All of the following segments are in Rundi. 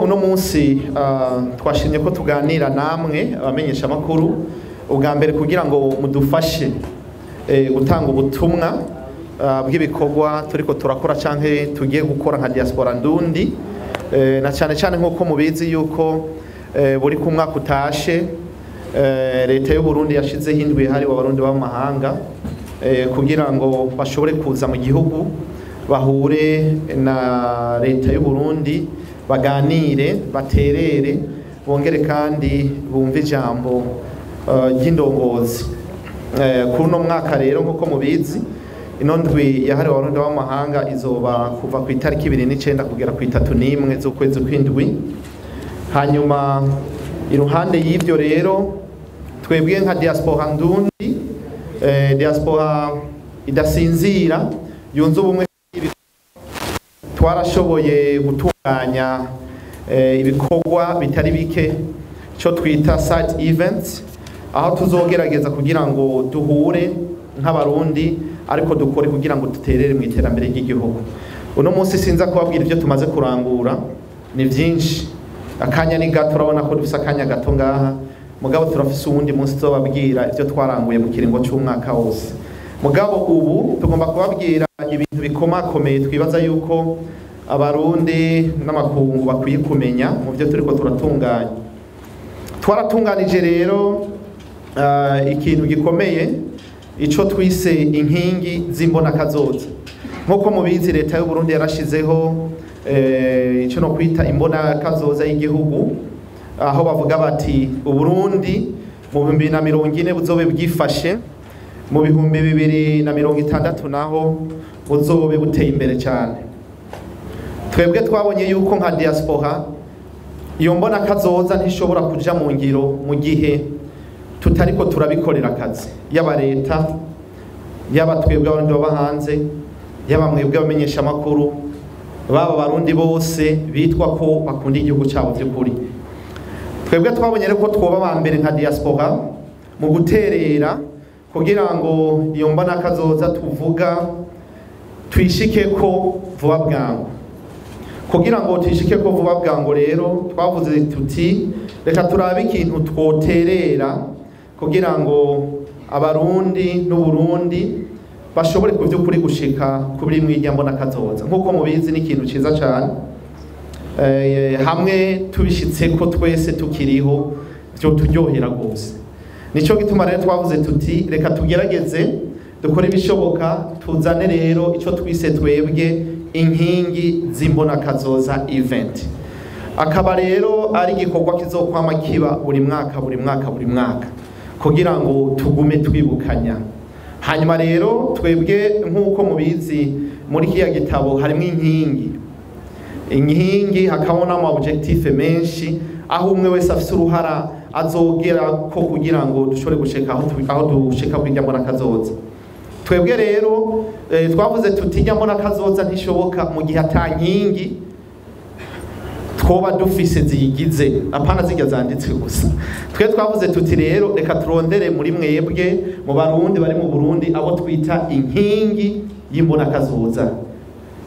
Uno munsi twashimye ko tuganira namwe abamenyesha makuru ubwa mbere kugira ngo mudufashe gutanga ubutumwa bw'ibikorwa turiko turakora canke tugiye gukora nka diaspora ndundi, na cyane cyane nkuko mubizi yuko buri ku mwaka utashe leta y'u Burundi yashizeho indwi hari abarundi bo mu mahanga kugira ngo bashobore kuza mu gihugu bahure na leta y'u Burundi, baganire, baterere, bongere kandi bumve ijambo ry'indongozi. Kuri uno mwaka rero nkuko mubizi ino ndwi yahariwe abarundi bo mu mahanga izoba kuva ku itariki 29 kugera ku 31 z'ukwezi kw'indwi. Hanyuma iruhande y'ivyo rero twebwe nka diaspora ndundi, diaspora idasinzira yunze ubumwe, twarashoboye gutunganya ibikorwa bitari bike cyo twita site events, aho tuzogerageza kugira ngo duhure nk'abarundi ariko dukore kugira ngo duterere mu iterambere ry'igihugu. Uno munsi sinza kubabwira ibyo tumaze kurangura, ni byinshi, akanya ni gato, urabona ko dufise akanya gato ngaha, mugabo turafise uwundi munsi tuzobabwira ibyo twaranguye mu kiringo c'umwaka wose. Mugabo ubu tugomba kubabwira ibintu bikomakomeye twibaza yuko abarundi n'amakungu bakwiye kumenya mu byo turiko turatunganya. Twaratunganije rero ikintu gikomeye ico twise inkingi z'imbonakazoza. Nkuko mubizi leta y'u Burundi yarashizeho ico no kwita imbonakazoza y'igihugu, aho bavuga bati Uburundi mu 2040 buzobe bwifashe, mu 2060 naho buzobe buteye imbere cyane. Twebwe twabonye yuko nka diaspora iyo mbonakazoza ntishobora kuja mu ngiro mu gihe tutariko turabikorera akazi, yaba leta, yaba twebwe abarundi baba hanze, yaba mwebwe abamenyesha makuru, baba barundi bose bitwa ko bakunda igihugu cyabo by'ukuri. Twebwe twabonye rero ko twoba ba mbere nka diaspora mu guterera kugira ngo iyo mbonakazoza tuvuga twishike ko vuba bwangu. Kugira ngo twishike ko vuba bwangu rero twavuze tuti reka turabe ikintu twoterera kugira ngo abarundi n'Uburundi bashobore kuvyukuri gushika kuri mwirya mbonakazoza. Nkuko mubizi ni ikintu ciza cyane, hamwe tubishitse ko twese tukiriho byo turyohera gose. Nico gituma rero twavuze tuti reka tugerageze dukore ibishoboka tuzane rero ico twise twebwe inkingi z'imbonakazoza event. Akaba rero ari igikorwa kizokwama kiba buri mwaka buri mwaka buri mwaka kugira ngo tugume twibukanya. Hanyuma rero twebwe nkuko mubizi muri kiya gitabo harimo inkingi, inkingi hakabona ama objectif menshi aho umwe wese afise uruhara azogera ko kugira ngo dushobore gushika aho dushika kwirya mbonakazoza. Twebwe rero twavuze tuti irya mbonakazoza ntishoboka mu gihe ata nkingi twoba dufise ziyigize, apana zijya zanditswe gusa. Twe twavuze tuti rero reka turondere muri mwebwe mu barundi bari mu Burundi abo twita inkingi y'imbonakazoza,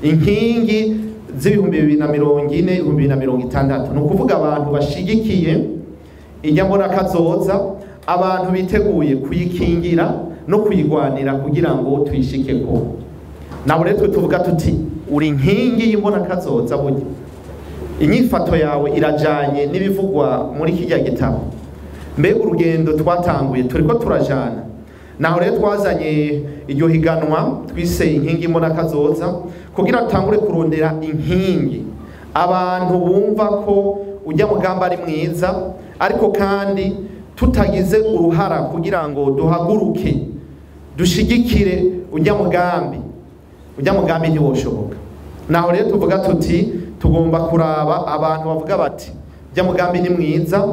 inkingi z'ibihumbi 2040, 2060. Ni ukuvuga abantu bashigikiye irya mbonakazoza, abantu biteguye kuyikingira no kuyigwanira kugira ngo tuyishikeko. Nabo rero twe tuvuga tuti uri inkingi y'imbonakazoza, burya inyifato yawe irajanye n'ibivugwa muri kirya gitabo. Mbega urugendo twatanguye turiko turajana. Naho rero twazanye iryo higanwa twise inkingi mbonakazoza kugira tutangure kurondera inkingi, abantu bumva ko ujya mugamba ari mwiza, ariko kandi tutagize uruhara kugira ngo duhaguruke dushigikire ujya mugambi, ujya mugambi ntiwoshoboka. Naho rero tuvuga tuti tugomba kuraba abantu bavuga bati ujya mugambi ni mwiza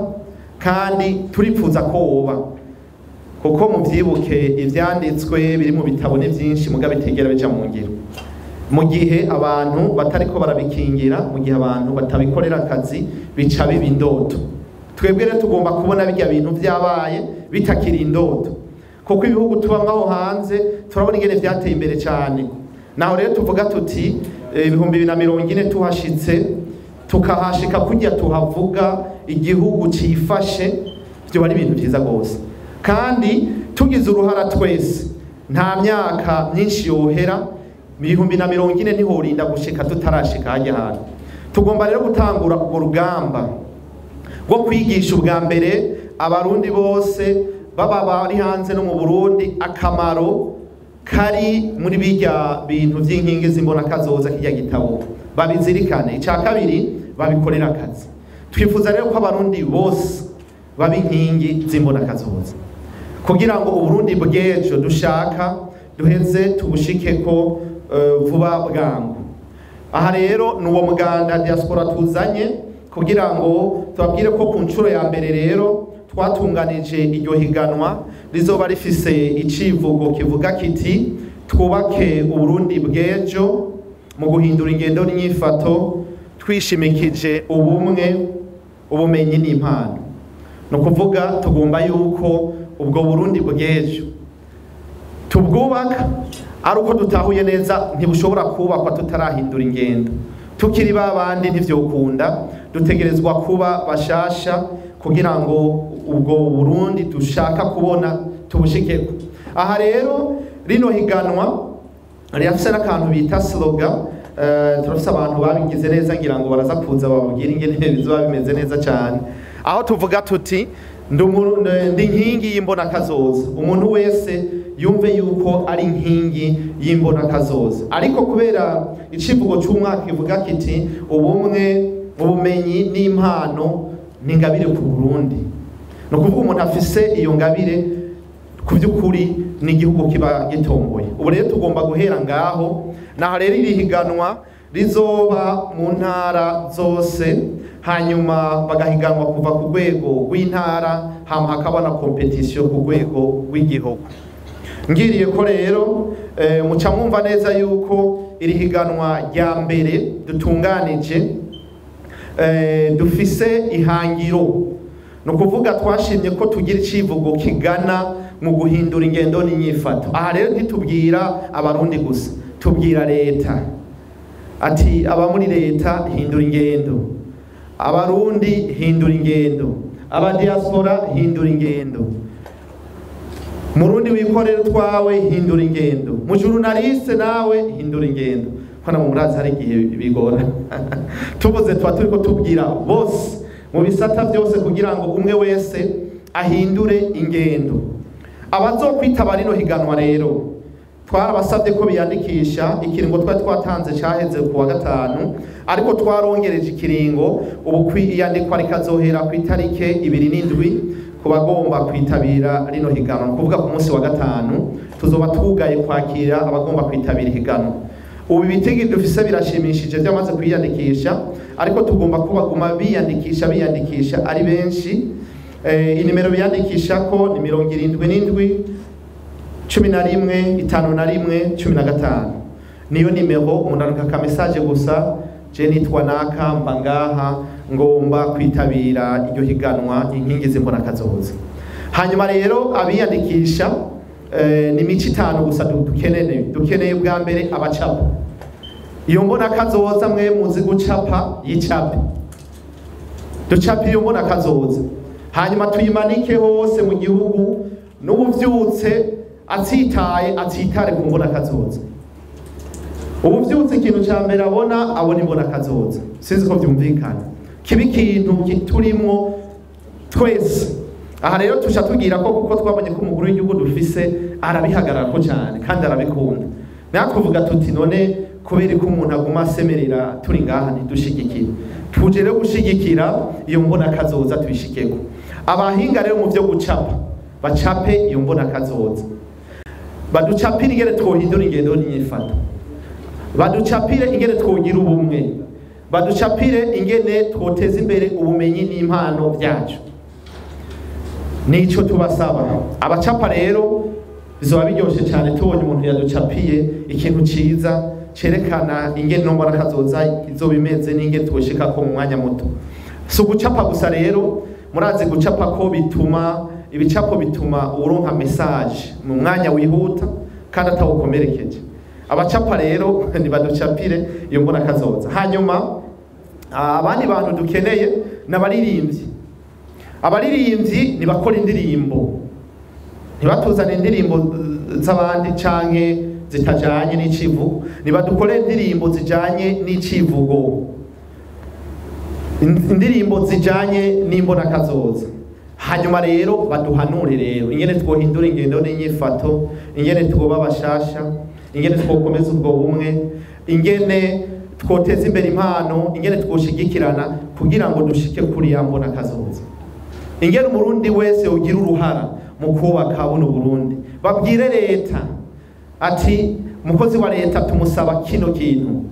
kandi turipfuza ko woba, kuko muvyibuke ivyanditswe biri mu bitabo ni byinshi muga bitegera bija mu ngiro. Mu gihe abantu batariko barabikingira, mu gihe abantu batabikorera akazi, bica biba indoto. Twebwe rero tugomba kubona bijya bintu vyabaye bitakiri indoto, kuko ibihugu tubamwo aho hanze turabona ingene vyateye imbere cyane. Naho rero tuvuga tuti 2040 tuhashitse Tukahashika kujya tuhavuga igihugu cifashe, byo bari ibintu byiza gose. Kandi tugize uruhara twese, nta myaka myinshi yohera, 2040 ntihorinda gushika tutarashika hajya hantu. Tugomba rero gutangura urwo rugamba rwo kwigisha ubwa mbere abarundi bose baba bari hanze no mu Burundi akamaro kari muri bijya bintu by'inkingi z'imbona kazoza kijya gitabo, babizirikane. Icya kabiri, babikorera akazi. Twifuza rero ko abarundi bose baba inkingi z'imbona kazoza kugira ngo Uburundi bw'ejo dushaka duheze tubushike ko vuba bwangu. Aha rero ni uwo muganda diaspora tuzanye kugira ngo tubabwire ko ku nshuro ya mbere rero twatunganije iryo higanwa rizoba rifise icivugo kivuga kiti: twubake Uburundi bw'ejo mu guhindura ingendo n'inyifato, twishimikije ubumwe, ubumenyi n'impano. Ni ukuvuga tugomba yuko ubwo Burundi bw'ejo tubwubaka ari uko dutahuye neza ntibushobora kubakwa tutarahindura ingendo. Tukiri babandi ntivyokunda, dutegerezwa kuba bashasha kugira ngo ubwo Burundi dushaka kubona tubushikeko. Aha rero rino higanwa rirafise n'akantu bita slogan. Turafise abantu babigize neza, ngira ngo baraza kuza bababwira ingene bizoba bimeze neza cyane, aho tuvuga tuti: ndi inkingi y'imbona kazoza. Umuntu wese yumve yuko ari inkingi y'imbona kazoza. Ariko kubera icivugo c'umwaka kivuga kiti ubumwe, ubumenyi n'impano ni ingabire ku Burundi, ni ukuvuga umuntu afise iyo ngabire ku by'ukuri n'igihugu kiba gitomboye. Ubu rero tugomba guhera ngaho. Naho rero iri higanwa rizoba mu ntara zose, hanyuma bagahiganwa kuva ku rwego rw'intara, hama hakaba na competition ku rwego rw'igihugu. Ngiriye ko rero muca mwumva neza yuko iri higanwa rya mbere dutunganije dufise ihangiro. Ni ukuvuga twashimye ko tugira icivugo kigana mu guhindura ingendo n'inyifato. Aha rero ntitubwira abarundi gusa, tubwira leta ati: aba muri leta hindura ingendo, abarundi hindura ingendo, aba diaspora hindura ingendo, murundi wikorera twawe hindura ingendo, mu journaliste nawe hindura ingendo. Ko na mu murazi hari igihe bigora. Tuvuze tuba turiko tubwira bose mu bisata byose kugira ngo umwe wese ahindure ingendo. Abazokwitaba rino higanwa rero twarabasabye ko biyandikisha. Ikiringo twari twatanze cyaheze ku wa gatanu, ariko twarongereje ikiringo. Ubu kwiyandikwa rikazohera ku itarike 27 ku bagomba kwitabira rino higanwa. Ni ukuvuga ku munsi wa gatanu tuzoba twugaye kwakira abagomba kwitabira ihiganwa. Ubu ibitigi dufise birashimishije byamaze kwiyandikisha, ariko tugomba ko baguma biyandikisha ari benshi. Inimero biyandikisha ko ni 77 11 51 15, niyo nimero. Umuntu ka message gusa: je nitwa naka, mba ngaha, ngomba kwitabira iryo higanwa inkingi z'imbona kazoza. Hanyuma rero abiyandikisha ni mico itanu gusa dukeneye. Dukeneye bwa mbere abacapa iyo mbona kazoza. Mwe muzi gucapa, yicape, ducape iyo mbona kazoza, hanyuma tuyimanike hose mu gihugu. N'ubuvyutse atsitaye atsitare ku mbona kazoza. Ubuvyutse ikintu ca mbere abona imbona kazoza. Sinzi ko vyumvikana, kiba ikintu kiturimwo twese. Aha rero tuca tubwira ko kuko twabonye ko umukuru w'igihugu dufise arabihagararako cyane kandi arabikunda, natwe tuvuga tuti: none kubera ko umuntu aguma asemerera turi ngaha ntidushigikire, tuje rero gushigikira iyo mbona kazoza tubishikeko. Abahinga rero mu byo gucapa bacape iyo mbona kazoza, baducapire ingene twohindura ingendo n'inyifato, baducapire ingene twogira ubumwe, baducapire ingene twoteza imbere ubumenyi n'impano byacu. Nico tubasaba. Abacapa rero bizoba biryoshe cyane tubonye umuntu yaducapiye ikintu ciza cerekana ingene nombora kazoza izoba imeze n'ingene twoshika ko mu mwanya muto. Si ugucapa gusa rero, murazi gucapa ko bituma ibicapo bituma uronka message mu mwanya wihuta kandi atawukomerekeje. Abacapa rero nibaducapire iyo mbona kazoza. Hanyuma Abandi bantu dukeneye n'abaririmbyi. Abaririmbyi nibakora indirimbo, ntibatuzane indirimbo z'abandi canke zitajanye n'icivugo, nibadukore indirimbo zijanye n'icivugo, indirimbo zijanye n'imbonakazoza. Hanyuma rero baduhanure rero ingene twohindura ingendo n'inyifato, ingene twoba bashasha, ingene twokomeza ubwo bumwe, ingene twoteza imbere impano, ingene twoshigikirana kugira ngo dushike kuri ya mbonakazoza. Ingene umurundi wese ugira uruhara mu kubaka buno Burundi. Babwire leta ati umukozi wa leta tumusaba kino kintu,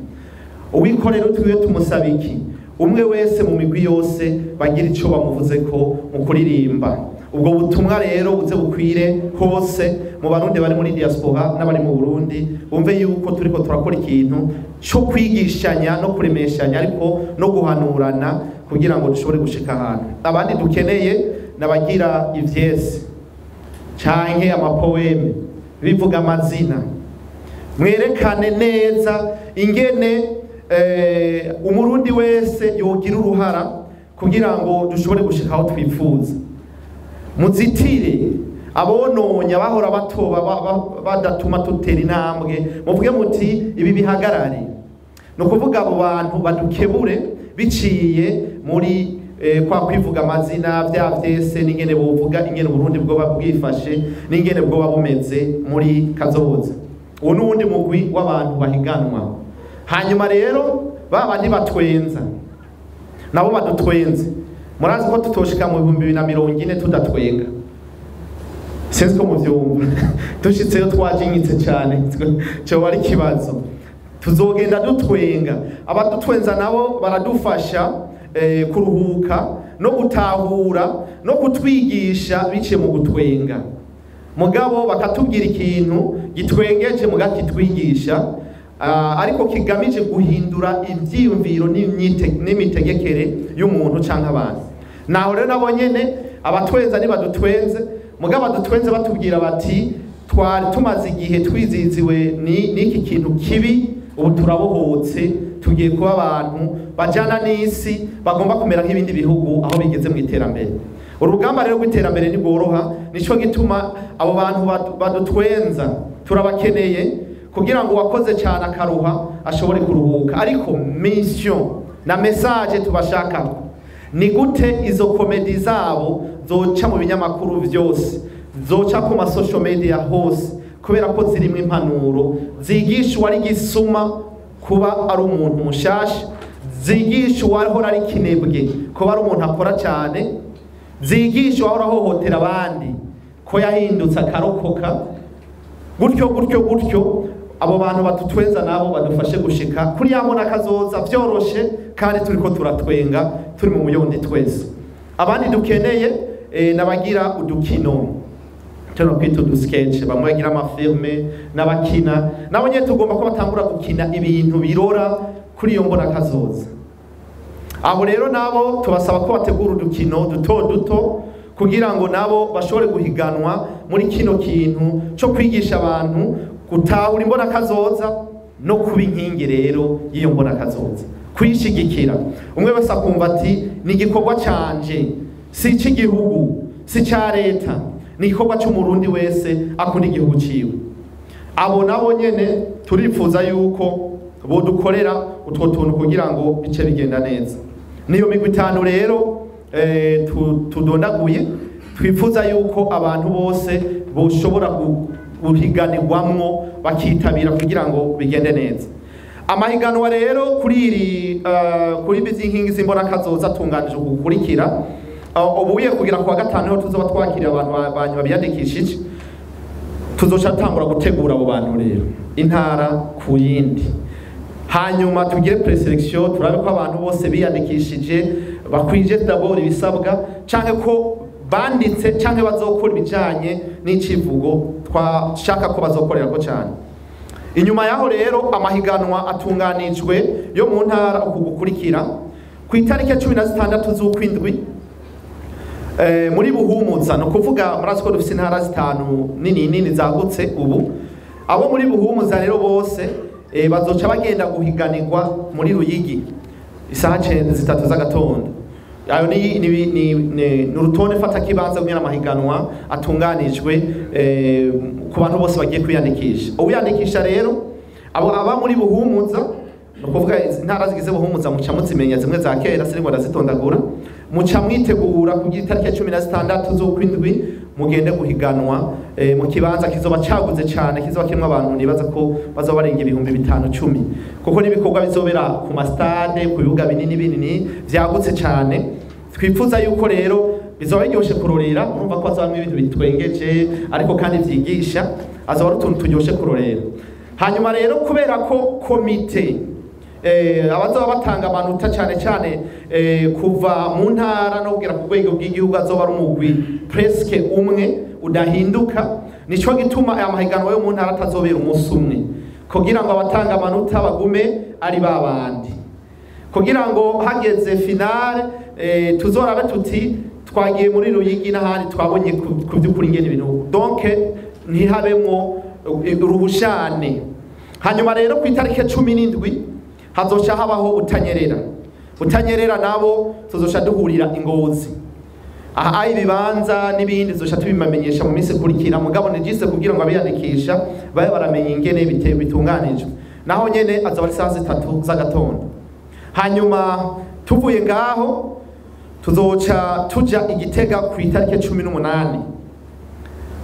uwikorera utwiwe tumusaba iki. Umwe wese mu migwi yose bagira ico bamuvuze ko mu kuririmba. Ubwo butumwa rero buze bukwire hose mu Barundi bari muri diaspora n'abari mu Burundi, bumve yuko turiko turakora ikintu cyo kwigishanya no kuremeshanya, ariko no guhanurana kugira ngo dushobore gushika ahantu. Abandi dukeneye nabagira ivyese canke amapoeme bivuga amazina, mwerekane neza ingene umurundi wese yogira uruhara kugira ngo dushobore gushika aho twifuza. Muzitire abononye abahora batoba badatuma tutera intambwe, muvuge muti ibi bihagarare. No kuvuga abo bantu badukebure biciye muri kwa kwivuga amazina vya vyese n'ingene bovuga ingene Burundi bwo bwifashe n'ingene bwo bumeze muri kazoza. Uwo n'uwundi mugwi w'abantu bahiganwa. Hanyuma rero babandi batwenza nabo badutwenze. Murazi ko tutoshika mu 2040 tudatwenga, sinzi ko muvyumva. Dushitseyo twajinyitse cyane, cyo ari kibazo. Tuzogenda dutwenga. Abadutwenza nabo baradufasha kuruhuka no gutahura no kutwigisha biciye mu gutwenga. Mugabo bakatubwira ikintu gitwengeje muga kitwigisha, ariko kigamije guhindura ivyiyumviro n'imitegekere y'umuntu canke abantu. Naho rero nabo nyene abatwenza nibadutwenze, mugabo badutwenze batubwira bati twari tumaze igihe twiziziwe n'iki kintu kibi, ubu turabohotse, tugiye kuba abantu bajana n'isi, bagomba kumera nk'ibindi bihugu aho bigeze mu iterambere. Urugamba rero rw'iterambere ntigoroha, nico gituma abo bantu badutwenza turabakeneye kugira ngo wakoze cyane akaruha ashobore kuruhuka. Ariko mission na message tubashaka ni gute izo komedi zabo zoca mu binyamakuru vyose, zoca ku ma social media hose, kubera ko zirimo impanuro zigisha uwari gisuma kuba ari umuntu mushasha, zigisha uwahora ari kinebwe kuba ari umuntu akora cyane, zigisha uwahora ahohotera abandi ko yahindutse akarokoka. Gutyo gutyo gutyo abo bantu batutwenza nabo badufashe gushika kuri ya mbona kazoza vyoroshe, kandi turiko turatwenga turi mu muyondi twese. Abandi dukeneye nabagira udukino cyo kwita udusketch, bamwe bagira amafilme n'abakina nabo nyene tugomba ko batangura gukina ibintu birora kuri iyo mbona kazoza. Abo rero nabo tubasaba ko bategura udukino duto duto kugira ngo nabo bashobore guhiganwa muri kino kintu cyo kwigisha abantu gutahura imbona kazoza no kuba inkingi rero y'iyo mbona kazoza, kuyishigikira. Umwe wese akumva ati ni igikorwa canje, si icy'igihugu, si icya leta, ni igikorwa cy'umurundi wese akunda igihugu ciwe. Abo nabo nyene turifuza yuko bodukorera utwo tuntu kugira ngo bice bigenda neza. Niyo migwi itanu rero tudondaguye twifuza yuko abantu bose boshobora guhiganirwamwo bakitabira kugira ngo bigende neza. Amahiganwa rero kuri iri kuri bizinkingi z'imbona kazoza tunganije gukurikira ubuye kugira kwa gatanu ho tuzoba twakiriye abantu banyu babiyandikishije, tuzoca tangura gutegura abo bantu rero intara ku yindi, hanyuma tugire preselection turabe ko abantu bose biyandikishije bakwije d'abord ibisabwa canke ko banditse canke bazokora ibijanye n'icivugo twashaka ko bazokorera ko cyane. Inyuma yaho rero amahiganwa atunganijwe yo mu ntara ukugukurikira ku itariki 16 z'ukwindwi muri Buhumuza, no kuvuga murazi ko dufite intara zitanu nini nini zagutse ubu. Abo muri Buhumuza rero bose bazoca bagenda guhiganirwa muri Ruyigi. Isaha 3 z'agatondo. Ayo ni urutonde fata kibanza kugira amahiganwa atunganijwe ku bantu bose bagiye kwiyandikisha. Uwiyandikisha rero abo aba muri Buhumuza, no kuvuga intara zigize Buhumuza muca muzimenya zimwe za kera sinigwa ndazitondagura, muca mwitegura kugira itariki 16 z'ukwindwi mugende guhiganwa mu kibanza kizoba caguze cyane, kizoba kirimo abantu nibaza ko bazoba barenga 5010, kuko nibikorwa bizobera ku mastade, ku bibuga binini binini vyagutse cyane. Twifuza yuko rero bizoba biryoshe kurorera, urumva ko azabamwe ibintu bitwengeje ariko kandi vyigisha, azoba ari utuntu turyoshe kurorera. Hanyuma rero kubera ko komite abazoba batanga amanota cyane cyane kuva mu ntara no kugera ku rwego rw'igihugu azoba ari umugwi presque umwe udahinduka, nico gituma aya mahiganwa yo mu ntara atazobera umunsi umwe, kugira ngo abatanga amanota bagume ari babandi, kugira ngo hageze finale tuzorabe tuti twagiye muri Ruyigi n'ahandi twabonye ku by'ukuri ingene ibintu, donc ntihabemwo uruhushane. Hanyuma rero ku itariki 17 hazoca habaho Utanyerera. Utanyerera nabo tuzoca duhurira Ingozi. Aha ibibanza n'ibindi tuzoca tubimamenyesha mu minsi ikurikira, mugabo ni jise kugira ngo abiyandikisha babe baramenye ingene bitunganijwe. Naho nyene azoba ari saa 3 z'agatondo. Hanyuma tuvuye ngaho tuzoca tuja Igitega ku itariki 18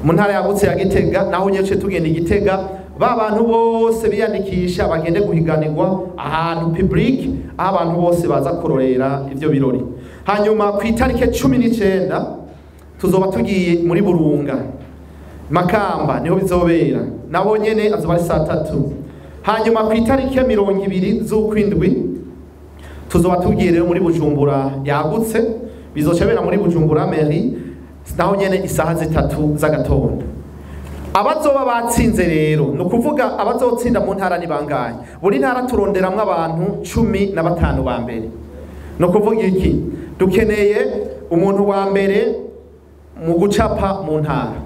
mu ntara yagutse ya Gitega. Naho nyene tugenda Igitega, ba bantu bose biyandikisha bagende guhiganirwa ahantu public, aho abantu bose baza kurorera ivyo birori. Hanyuma ku itariki 19 tuzoba tugiye muri Burunga, Makamba niho bizobera, nabo nyene azoba ari saa 3. Hanyuma ku itariki 20 z'ukwindwi tuzoba tugiye rero muri Bujumbura yagutse, bizoca bera muri Bujumbura mairie, naho nyene isaha 3 z'agatondo. Abazoba batsinze rero, no kuvuga abazotsinda mu ntara ni bangahe? Buri ntara turonderamwo abantu 15 ba mbere. No kuvuga iki? Dukeneye umuntu wa mbere mu gucapa mu ntara,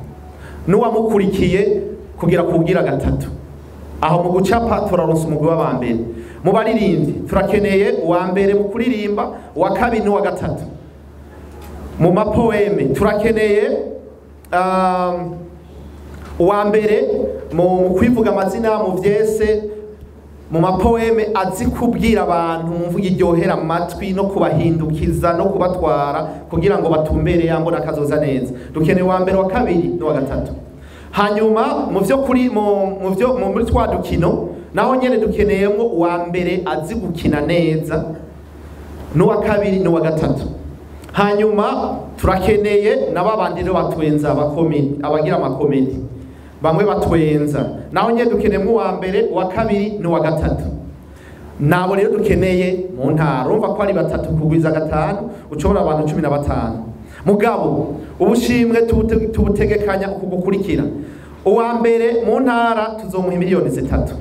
n'uwamukurikiye kugira kugira gatatu. Aho mu gucapa turaronsa umugwi w'abambere. Mu baririmbyi turakeneye uwa mbere mu kuririmba, uwa kabiri n'uwa gatatu. Mu mapoeme turakeneye uwa mbere mu kwivuga amazina, mu vyese, mu mapoeme azi kubwira abantu mu mvugo iryohera amatwi no kubahindukiza no kubatwara kugira ngo batumbere yambo nakazoza neza. Dukeneye uwa mbere, wa kabiri n'uwa gatatu. Hanyuma mu vyo kuri mu vyo muri twa dukino naho nyene dukeneyemo uwa mbere azi gukina neza, n'uwa kabiri n'uwa gatatu. Hanyuma turakeneye n'ababandi rero batwenza abakomedi, abagira amakomedi bamwe batwenza, naho nyene dukeneyemo uwa mbere, uwa kabiri n'uwa gatatu. Nabo rero dukeneye mu ntara, urumva ko ari 3 kugwiza 5 ucobora abantu 15. Mugabo ubushimwe tubutegekanya kugukurikira. Uwa mbere mu ntara tuzomuha miliyoni 3,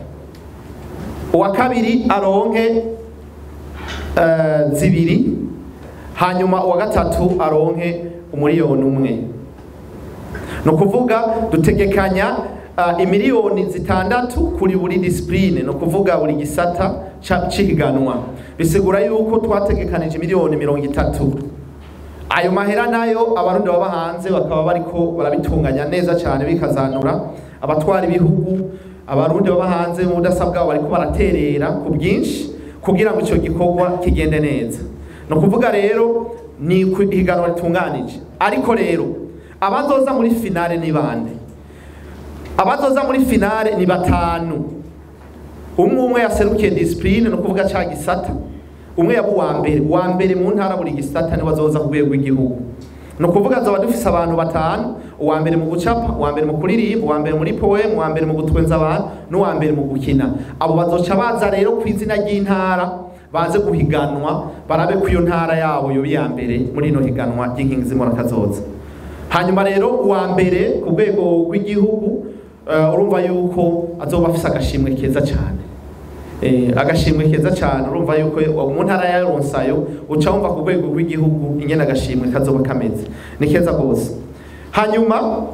uwa kabiri aronke 2, hanyuma uwa gatatu aronke 1 miliyoni. No kuvuga dutegekanya imiliyoni 6 kuri buri discipline, no kuvuga buri gisata cihiganwa. Bisigura yuko twategekanije miliyoni 30. Ayo mahera nayo abarundi baba hanze bakaba bariko barabitunganya neza cyane, bikazanura abatwara ibihugu. Abarundi baba hanze mu budasabwa bariko baraterera ku bwinshi kugira ngo ico gikorwa kigende neza. No kuvuga rero ni ihiganwa ritunganije. Ariko rero abazoza muri finale ni bande? Abazoza muri finale ni 5. Umwe yaserukiye discipline, no kuvuga ca gisata, umwe yabu wa mbere mu ntara buri gisata ni wazoza ku rwego rw'igihugu. No kuvuga azoba dufise abantu 5, uwa mbere mu gucapa, uwa mbere mu kuririmba, uwa mbere muri poem, uwa mbere mu gutwenza abantu, n'uwa mbere mu gukina. Abo bazoca baza rero ku izina ry'intara, baze guhiganwa, barabe ku iyo ntara yabo yo ya mbere muri ino higanwa ry'inkingi z'Imborakazoza. Hanyuma rero uwa mbere ku rwego rw'igihugu urumva yuko azoba afise agashimwe keza cyane. Agashimwe keza cyane, urumva yuko mu ntara ya Ronsayo uca wumva ku rwego rw'igihugu ingene agashimwe kazoba kameze, ni keza gose. Hanyuma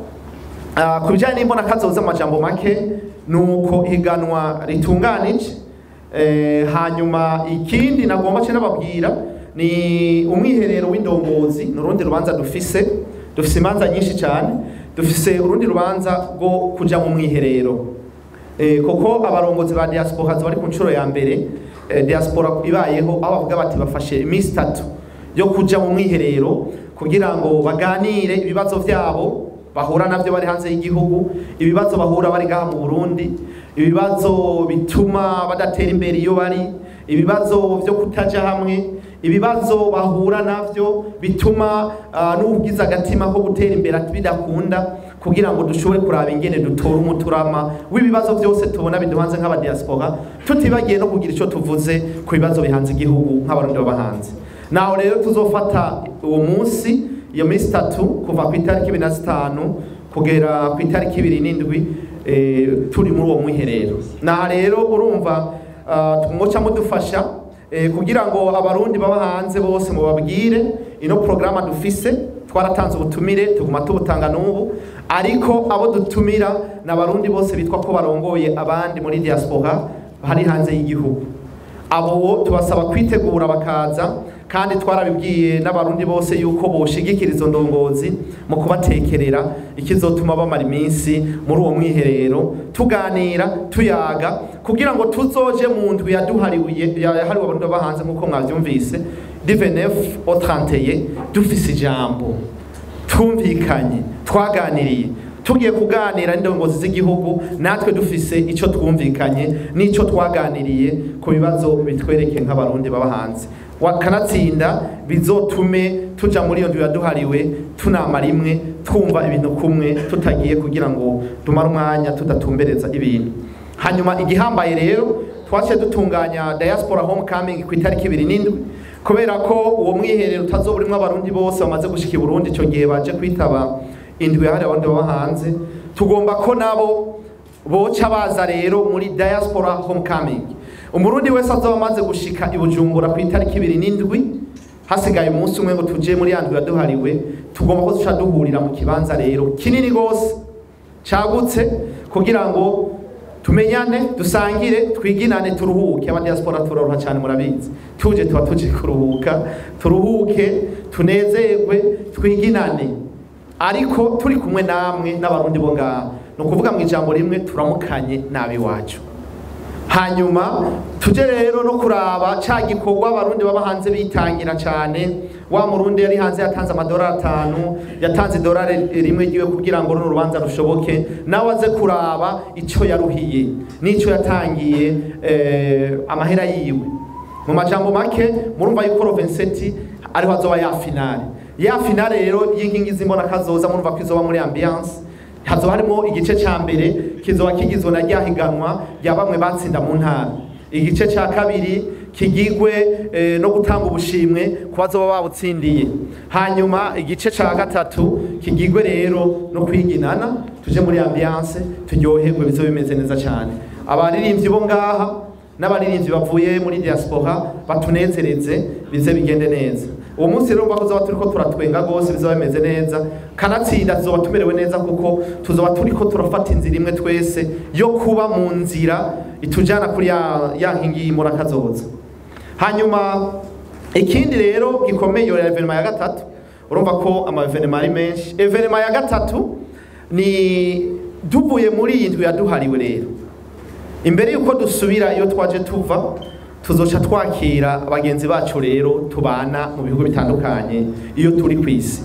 ku bijyanye n'imbona kazoza, amajambo make nuko higanwa ritunganije. Hanyuma ikindi nagomba ce nababwira ni umwiherero w'indongozi, ni urundi rubanza dufise. Dufise imanza nyinshi cyane, dufise urundi rubanza rwo kuja mu mwiherero, kuko abarongozi ba diaspora bari ku nshuro ya mbere, diaspora ibayeho, aho bavuga bati bafashe iminsi 3 yo kuja mu mwiherero kugira ngo baganire ibibazo vyabo bahura navyo bari hanze y'igihugu, ibibazo bahura bari ngaha mu Burundi, ibibazo bituma badatera imbere iyo bari, ibibazo vyo kutaja hamwe, ibibazo bahura navyo bituma n'ubwiza agatima ko gutera imbere bidakunda, kugira ngo dushobore kuraba ingene dutora umuturama w'ibibazo byose tubona biduhanze nk'aba diaspora, tutibagiye no kugira ico tuvuze ku bibazo bihanze igihugu nk'abarundi baba hanze. Naho rero tuzofata uwo munsi, iyo minsi 3, kuva ku itariki 25 kugera ku itariki 27, turi muri uwo mwiherero. Naho rero urumva mwoca mudufasha kugira ngo abarundi baba hanze bose mubabwire ino programa dufise. Twaratanze ubutumire, tuguma tubutanga n'ubu, ariko abo dutumira n'abarundi bose bitwa ko barongoye abandi muri diaspora bari hanze y'igihugu. Abo tubasaba kwitegura bakaza, kandi twarabibwiye n'abarundi bose yuko boshigikira izo ndongozi mu kubatekerera ikizotuma bamara iminsi muri uwo mwiherero, tuganira tuyaga, kugira ngo tuzoje mu ndwi yaduhariwe yahariwe abarundi baba hanze, nk'uko mwavyumvise du 29 au 31, dufise ijambo, twumvikanye, twaganiriye, tugiye kuganira n'indongozi z'igihugu, natwe dufise ico twumvikanye n'ico twaganiriye ku bibazo bitwereke nk'abarundi baba hanze. Wakanatsinda bizotume tuja muri iyo ndwi yaduhariwe tunamara imwe, twumva ibintu kumwe, tutagiye kugira ngo dumare umwanya tudatumbereza ibintu. Hanyuma igihambaye rero twaciye dutunganya diaspora homecoming ku itariki 27, kubera ko uwo mwiherero utazoba urimwo abarundi bose bamaze gushika i Burundi ico gihe baje kwitaba indwi yahariwe abarundi baba hanze. Tugomba ko nabo boca baza rero muri diaspora homecoming. Umurundi wese azoba amaze gushika i Bujumbura ku itariki 27, hasigaye umunsi umwe ngo tuje muri ya ndwi yaduhariwe, tugomba ko duca duhurira mu kibanza rero kinini gose cagutse, kugira ngo tumenyane, dusangire, twiginane, turuhuke. Aba diaspora turoroha cyane murabizi, tuje tuba tuje kuruhuka, turuhuke, tunezerwe, twiginane, ariko turi kumwe namwe n'abarundi bo ngaha. Ni ukuvuga mu ijambo rimwe turamukanye nabi wacu. Hanyuma tuje rero no kuraba ca gikorwa abarundi baba hanze bitangira cyane. Wa murundi yari hanze yatanze amadolari 5, yatanze idolari rimwe ryiwe kugira ngo runo rubanza rushoboke, nawe aze kuraba ico yaruhiye n'ico yatangiye amahera yiwe. Mu majambo make murumva yuko Rovinseti ariho azoba ya finale. Ya finale rero y'inkingi z'imbona kazoza, murumva ko izoba muri ambiance. Hazoba harimo igice ca mbere kizoba kigizwe na ryahiganwa rya bamwe batsinda mu ntara, igice ca kabiri kigigwe no gutanga ubushimwe ku bazoba babutsindiye, hanyuma igice ca gatatu kigigwe rero no kwiginana, tuje muri ambiance turyoherwe, bizoba bimeze neza cyane. Abaririmbyi bo ngaha n'abaririmbyi bavuye muri diaspora batunezereze, bize bigende neza. Uwo munsi rero mbaho tuzoba turiko turatwenga gose, bizoba bimeze neza, kanatsinda tuzoba tumerewe neza, kuko tuzoba turiko turafata inzira imwe twese yo kuba mu nzira itujana kuri ya nkingi y'imura kazoza. Hanyuma ikindi rero gikomeye, iyo evenement ya gatatu, urumva ko ama evenement ari menshi. Evenement ya gatatu ni duvuye muri iyi ndwi yaduhariwe rero, imbere yuko dusubira iyo twaje tuva, tuzoca twakira abagenzi bacu rero tubana mu bihugu bitandukanye iyo turi kwisi,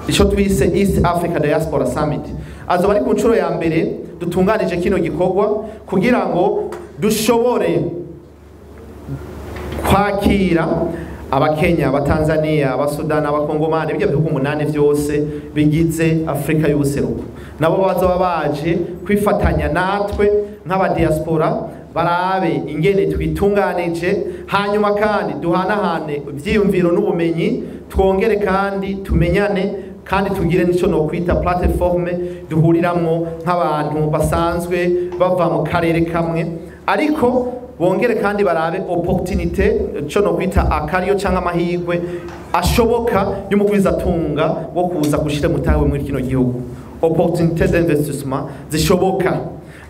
ico twise East Africa Diaspora Summit. Azoba ari ku nshuro ya mbere dutunganije kino gikorwa kugira ngo dushobore kwakira Abakenya, Abatanzania, Abasudani, Abakongomani, ibyo bihugu 8 vyose bigize Afrika y'ubuseruko. Nabo bazoba baje kwifatanya natwe nk'aba diaspora, barabe ingene twitunganije, hanyuma kandi duhanahane ivyiyumviro n'ubumenyi, twongere kandi tumenyane, kandi tugire nico no kwita plateforme duhuriramwo nk'abantu basanzwe bava mu karere kamwe, ariko bongere kandi barabe opportunité, cyo no kwita akariyo canke amahirwe ashoboka y'umugwizatunga wo kuza gushira mutawe muri kino gihugu, opportunité d'investissement zishoboka.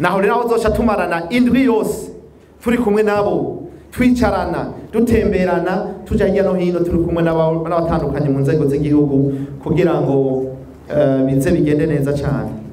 Naho rero aho zoca tumarana indwi yose Turi kumwe nabo, twicarana, dutemberana, tuja hirya no hino, turi kumwe n'abatandukanye mu nzego z'igihugu kugira ngo bize bigende neza cyane.